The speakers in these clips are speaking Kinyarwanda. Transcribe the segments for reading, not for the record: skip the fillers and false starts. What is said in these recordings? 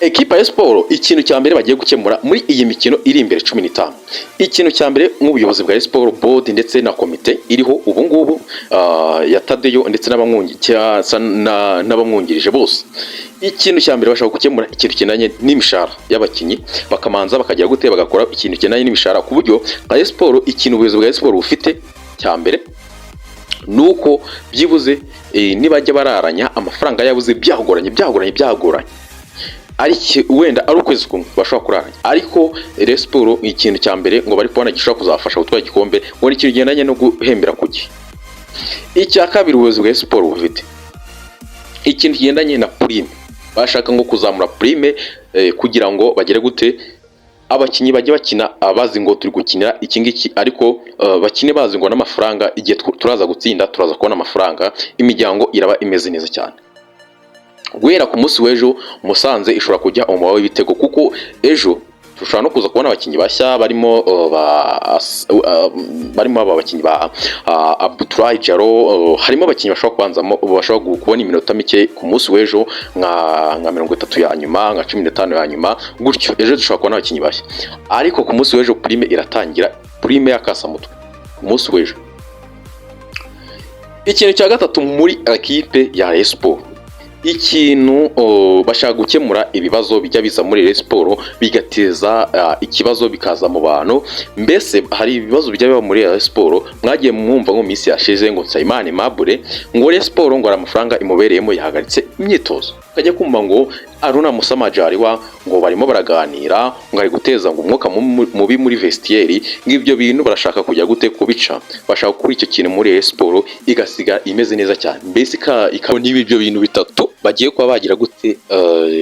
Ekipa ya siporo, ikintu cya mbere bagiye gukemura muri iyi mikino iri imbere 15, ikintu cya mbere nk'ubuyobozi bwa siporo, board ndetse na komite iriho ubu ngubu ya Tadeyo ndetse n'abamwungirije bose, ikintu cya mbere bashaka gukemura ikintu kigendanye n'imishahara y'abakinnyi. Bakamanza bakagira gute? Bagakora ikintu kigendanye n'imishahara, ku buryo nka siporo, ikintu ubuyobozi bwa siporo bufite cya mbere ni uko byibuze nibajya bararanya amafaranga yabuze, byagoranye, byagoranye, byagoranye, ariko wenda ari ukwezi kumwe bashobora kuraranya. Ariko Rayon Sport, ikintu cya mbere ngo bari kubona gishobora kuzabafasha gutwara igikombe, ngo ni ikintu kigendanye no guhembera ku gihe. Icya kabiri ubuyobozi bwa siporo bufite, ikintu kigendanye na prime. Bashaka ngo kuzamura prime kugira ngo bagere gute? Abakinnyi bajye bakina bazi ngo turi gukinira iki ngiki, ariko bakine bazi ngo n'amafaranga, igihe turaza gutsinda turaza kubona amafaranga, imiryango iraba imeze neza cyane. Guhera ku munsi w'ejo, Musanze ishobora kujya umubare w'ibitego, kuko ejo dushobora no kuza kubona abakinnyi bashya barimo barimo aba bakinnyi ba Abdoulaye Jalo. Harimo abakinnyi bashobora kubanzamo, bashobora kubona iminota mike ku munsi w'ejo, nka 30 ya nyuma, nka 15 ya nyuma gutyo. Ejo dushobora kubona abakinnyi bashya, ariko ku munsi w'ejo prime iratangira, prime y'akasamutwe ku munsi w'ejo. Ikintu cya gatatu muri ekipe ya Rayon Sport, ikintu bashaka gukemura, ibibazo bijya biza muri Rayon Sport bigateza ikibazo, bikaza mu bantu. Mbese hari ibibazo bijya biba muri Rayon Sport. Mwagiye mwumva nko mu minsi yashize ngo Nsabimana Aimable, ngo Rayon Sport ngo hari amafaranga imubereyemo, yahagaritse imyitozo. Ukajya kumva ngo Aruna Musa Majaliwa ngo barimo baraganira, ngo ari guteza ngo umwuka mubi muri vestiaire, ngo ibyo bintu barashaka kujya gute? Kubica. Bashaka gukora icyo kintu muri Rayon Sport igasiga imeze neza cyane. Mbese ikabona ibyo bintu bitatu bagiye kuba bagira gute?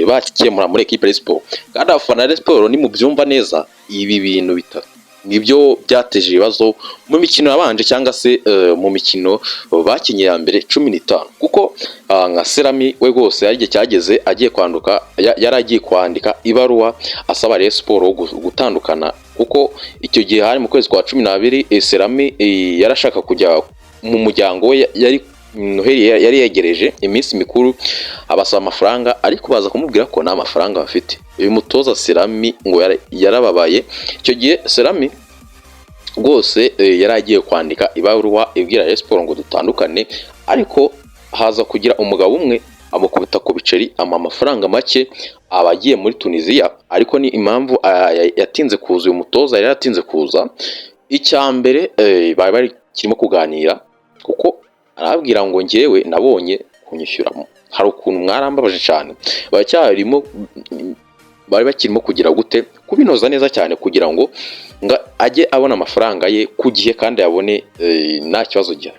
Bakemura muri ekipe ya Rayon Sport. Kandi abafana ba Rayon Sport, nimubyumva neza, ibi bintu bitatu nibyo byateje ibibazo mu mikino yabanje, cyangwa se mu mikino bakinnye ya mbere 15, kuko nka Serami we rwose hari igihe cyageze agiye kwanduka, yari agiye kwandika ibaruwa asaba Rayon Sport gutandukana, kuko icyo gihe hari mu kwezi kwa 12. Serami yarashaka kujya mu muryango we, yari Noheli yari yegereje, iminsi mikuru, abasaba amafaranga, ariko baza kumubwira ko nta mafaranga bafite. Uyu mutoza Serami ngo yarababaye. Icyo gihe Serami rwose yari agiye kwandika ibaruwa ibwira Rayon Sport ngo dutandukane, ariko haza kugira umugabo umwe amukubita ku biceri, amuha amafaranga make, aba agiye muri Tunisia. Ariko ni impamvu yatinze kuza, uyu mutoza yari yaratinze kuza, icya mbere bari bakirimo kuganira, kuko arababwira ngo njyewe nabonye kunyishyura, hari ukuntu mwarambabaje cyane. Baracyarimo, bari bakirimo kugira gute? Kubinoza neza cyane kugira ngo ajye abona amafaranga ye ku gihe kandi ayabone nta kibazo gihari.